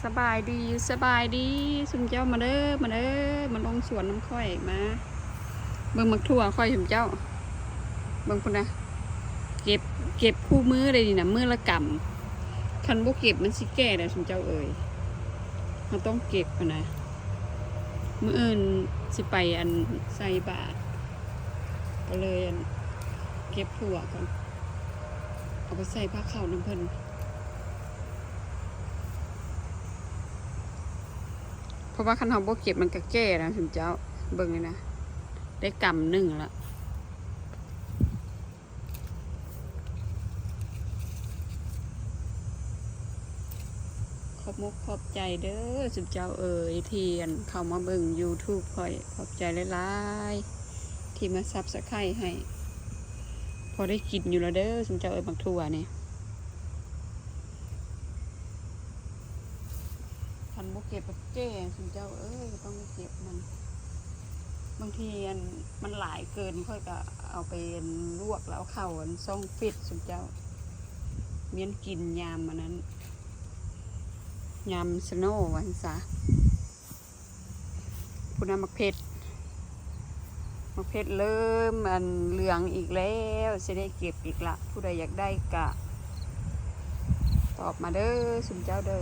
ສະບາຍດີ ສະບາຍດີຊຸມເຈົ້າ ມາເດີ ມາເດີ ມາລົງສວນນຳຂ້ອຍ ມາເບິ່ງໝາກຖົ່ວຂ້ອຍຊຸມເຈົ້າ ເບິ່ງພຸ້ນນະ ເກັບ ເກັບຄູ່ມື້ເດ້ນີ້ນະ ມື້ລະກຳ ຄັນບໍ່ເກັບມັນຊິແກ່ແລ້ວຊຸມເຈົ້າເອີຍ ເຮົາຕ້ອງເກັບຫັ້ນນະ ມື້ອື່ນຊິໄປອັນໃສ່ບາດ ກໍເລີຍອັນເກັບຖົ່ວກ່ອນ ເອົາໄປໃສ່ພາເຂົ້ານຳເພິ່ນ ເພາະວ່າຄັນເຮົາບໍ່ເກັບມັນກະແກ່ນະຊຸມເຈົ້າ ເບິ່ງນີ້ນະ ໄດ້ກຳໜຶ່ງລະ ຂອບມຸກຂອບໃຈເດີຊຸມເຈົ້າເອີຍ ທີ່ອັນເຂົ້າມາເບິ່ງຢູທູບຂ້ອຍ ຂອບໃຈຫຼາຍໆ ທີ່ມາຊັບສະໄຄໃຫ້ ພໍໄດ້ກິນຢູ່ລະເດີຊຸມເຈົ້າເອີຍ ໝາກຖົ່ວນີ້. ຄັນບໍ່ເກັບກໍແກ່ ຊຸມເຈົ້າເອີຍ ຕ້ອງໄດ້ເກັບມັນ ບາງທີອັນມັນຫຼາຍເກີນ ຂ້ອຍກໍເອົາໄປອັນລວກ ແລ້ວເອົາເຂົ້າອັນຊ່ອງຟິດ ຊຸມເຈົ້າ ມ້ຽນກິນຍາມອັນນັ້ນ ຍາມສະໂນວ່າຊັ້ນຊະ. ພຸ້ນນະ ໝາກເຜັດ ໝາກເຜັດເລີ່ມອັນເຫຼືອງອີກແລ້ວ ຊິໄດ້ເກັບອີກລະ ຜູ້ໃດຢາກໄດ້ກະຕອບມາເດີຊຸມເຈົ້າເດີ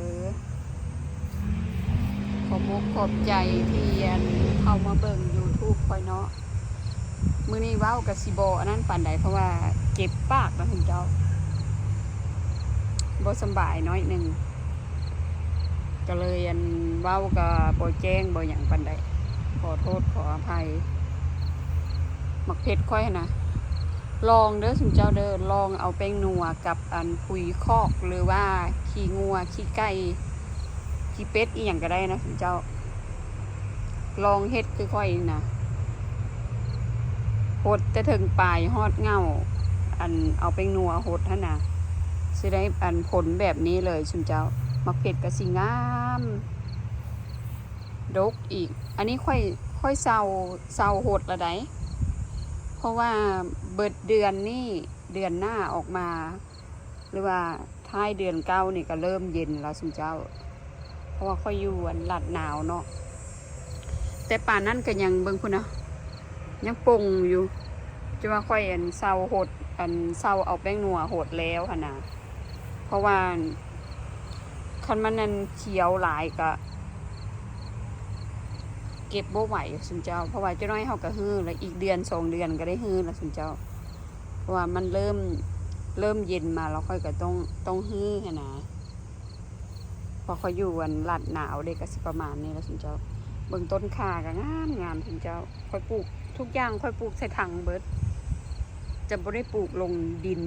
ຂອບມຸກຂອບໃຈທີ່ອັນເຂົ້າມາເບິ່ງຢູທູບຂ້ອຍເນາະ ມື້ນີ້ເວົ້າກະຊິບໍ່ອັນນັ້ນປານໃດ ເພາະວ່າເຈັບປາກນະຊຸມເຈົ້າ ບໍ່ສຳບາຍໜ້ອຍໜຶ່ງ ກໍເລີຍອັນເວົ້າກໍບໍ່ແຈ້ງບໍ່ຫຍັງປານໃດ ຂໍໂທດຂໍອະໄພ. ໝາກເຜັດຂ້ອຍຫັ້ນນະ ລອງເດີຊຸມເຈົ້າເດີ ລອງເອົາແປ້ງນົວກັບອັນຝຸ່ນຄອກ ຫຼືວ່າຂີ້ງົວຂີ້ໄກ່ ຂີ້ເປັດ ອີ່ຫຍັງກໍໄດ້ນະຊຸມເຈົ້າ ລອງເຮັດຄືຂ້ອຍນີ້ນະ ຫົດແຕ່ເທິງປາຍຮອດເຫງົ້າ ອັນເອົາແປ້ງນົວຫົດຫັ້ນນະ ຊິໄດ້ອັນຜົນແບບນີ້ເລີຍຊຸມເຈົ້າ ໝາກເຜັດກໍຊິງາມ ດົກອີກ ອັນນີ້ຂ້ອຍ ຂ້ອຍເຊົາ ເຊົາຫົດລະໃດ ເພາະວ່າເບິດເດືອນນີ້ ເດືອນໜ້າອອກມາ ຫຼືວ່າທ້າຍເດືອນເກົ້ານີ້ກໍເລີ່ມເຢັນລະຊຸມເຈົ້າ ເພາະວ່າຂ້ອຍຢູ່ອັນລາດນາວເນາະ ແຕ່ປານນັ້ນກໍຍັງ ເບິ່ງພຸ້ນນະ ຍັງປົ່ງຢູ່ ຈະວ່າຂ້ອຍອັນເຊົາຫົດ ອັນເຊົາເອົາແປ້ງນົວຫົດແລ້ວຫັ້ນນະ ເພາະວ່າຄັນມັນອັນຂຽວຫຼາຍກະເກັບບໍ່ໄຫວຊຸມເຈົ້າ ເພາະວ່າຈັກໜ້ອຍເຮົາກະຮື້ລະ ອີກເດືອນສອງເດືອນກະໄດ້ຮື້ລະຊຸມເຈົ້າ ເພາະວ່າມັນເລີ່ມ ເລີ່ມເຢັນມາລະ ຂ້ອຍກະຕ້ອງ ຕ້ອງຮື້ຫັ້ນນະ ເພາະຂ້ອຍຢູ່ອັນລາດນາວເດ້ ກະຊິປະມານນີ້ລະຊຸມເຈົ້າ ເບິ່ງຕົ້ນຂ່າກະງາມໆ ຊຸມເຈົ້າ. ຂ້ອຍປູກທຸກຢ່າງ ຂ້ອຍປູກໃສ່ຖັງເບິດ ຈະບໍ່ໄດ້ປູກລົງດິນ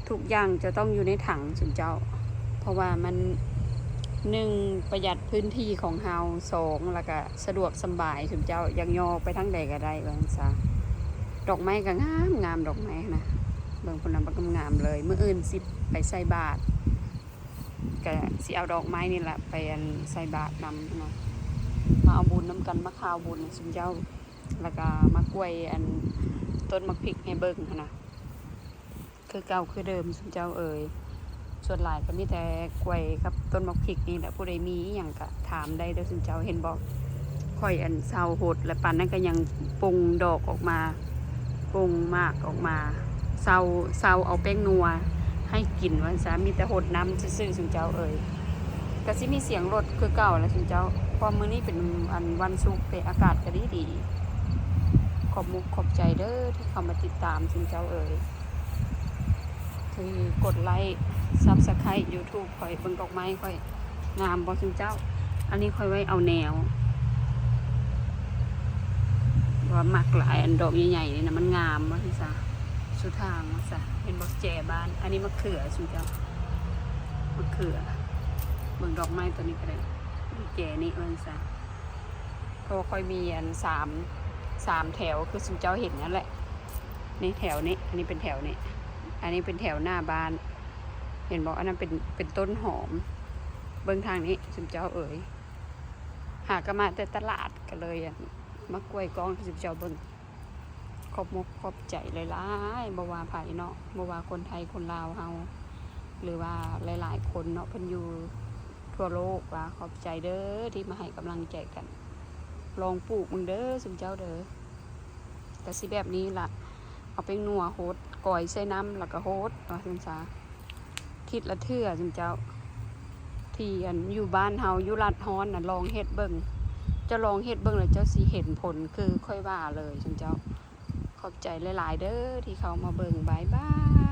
ທຸກຢ່າງຈະຕ້ອງຢູ່ໃນຖັງຊຸມເຈົ້າ ເພາະວ່າມັນ ໜຶ່ງ ປະຢັດພື້ນທີ່ຂອງເຮົາ ສອງ ລະກະສະດວກສະບາຍຊຸມເຈົ້າ ຢາກຍໍໄປທາງໃດກະໄດ້ວ່າຊັ້ນຊະ ດອກໄມ້ກະງາມໆ ດອກໄມ້ຫັ້ນນະ ເບິ່ງພຸ້ນນະ ບັກງາມໆ ເລີຍ ມື້ອື່ນຊິໄປໃສ່ບາດ ກະຊິເອົາດອກໄມ້ນີ້ລະໄປອັນໃສ່ບາດນຳຫັ້ນນະ ມາເອົາບຸນນຳກັນ ມາຂ່າວບຸນໃຫ້ຊຸມເຈົ້າ ລະກະມາກວຍອັນຕົ້ນໝາກພິກໃຫ້ເບິ່ງຫັ້ນນະ ຄືເກົ່າຄືເດີມຊຸມເຈົ້າເອີຍ ສ່ວນຫຼາຍກະມີແຕ່ກວຍກັບຕົ້ນໝາກພິກນີ້ແຫຼະ ຜູ້ໃດມີອີ່ຫຍັງກະຖາມໄດ້ເດີຊຸມເຈົ້າ ເຫັນບໍ່ ຂ້ອຍອັນເຊົາຫົດ ລະປານນັ້ນກະຍັງປົ່ງດອກອອກມາ ປົ່ງໝາກອອກມາ ເຊົາ ເຊົາເອົາແປ້ງນົວໃຫ້ກິນວ່າຊັ້ນຊະ ມີແຕ່ຫົດນ້ຳຊື່ໆ ຊຸມເຈົ້າເອີຍ ກະຊິມີສຽງລົດຄືເກົ່າລະຊຸມເຈົ້າ ເພາະມື້ນີ້ເປັນອັນວັນສຸກເດ ອາກາດກະດີໆ ຂອບມຸກຂອບໃຈເດີທີ່ເຂົ້າມາຕິດຕາມຊຸມເຈົ້າເອີຍ ທີ່ກົດໄລ້ ຊັບສະໄຄຣບ໌ ຢູທູບຂ້ອຍ ເບິ່ງດອກໄມ້ຂ້ອຍ ງາມບໍ່ຊຸມເຈົ້າ ອັນນີ້ຂ້ອຍໄວ້ເອົາແນວ ວ່າມັກຫຼາຍ ອັນດອກໃຫຍ່ໆນີ້ນະ ມັນງາມວ່າຊັ້ນຊະ ສຸທາງວ່າຊັ້ນ ເຫັນບໍ່ ແຈບ້ານ ອັນນີ້ມະເຂືອຊຸມເຈົ້າ ມະເຂືອ ເບິ່ງດອກໄມ້ຕົວນີ້ກະໄດ້ ແຈນີ້ວ່າຊັ້ນຊະ ເພາະວ່າຂ້ອຍມີອັນສາມ ສາມແຖວ ຄືຊຸມເຈົ້າເຫັນຫັ້ນແຫຼະ ນີ້ແຖວນີ້ ອັນນີ້ເປັນແຖວນີ້ ອັນນີ້ເປັນແຖວໜ້າບ້ານ ເຫັນບໍ່ ອັນນັ້ນເປັນ ເປັນຕົ້ນຫອມ ເບິ່ງທາງນີ້ຊຸມເຈົ້າເອີຍ ຫາກະມາແຕ່ຕະຫຼາດ ກະເລີຍອັນ ມາກວຍກ້ອງໃຫ້ຊຸມເຈົ້າເບິ່ງ ຂອບມຸກຂອບໃຈຫຼາຍໆ ບໍ່ວ່າໃຜເນາະ ບໍ່ວ່າຄົນໄທຄົນລາວເຮົາ ຫຼືວ່າຫຼາຍໆຄົນເນາະ ເພິ່ນຢູ່ ທົ່ວໂລກວ່າ ຂອບໃຈເດີທີ່ມາໃຫ້ກຳລັງໃຈກັນ. ລອງປູກເບິ່ງເດີຊຸມເຈົ້າເດີ. ກະຊິແບບນີ້ລະ ເອົາແປ້ງນົວຫົດ ກອຍໃສ່ນ້ຳ ແລ້ວກະຫົດ ວ່າຊັ້ນຊະ ທິດລະເທື່ອຊຸມເຈົ້າ. ທີ່ອັນຢູ່ບ້ານເຮົາ ຢູ່ລັດຮ້ອນນະ ລອງເຮັດເບິ່ງ. ເຈົ້າລອງເຮັດເບິ່ງ ແລ້ວເຈົ້າຊິເຫັນຜົນຄືຂ້ອຍວ່າເລີຍຊຸມເຈົ້າ. ຂອບໃຈຫຼາຍໆເດີທີ່ເຂົ້າມາເບິ່ງ. ບາຍບາຍ.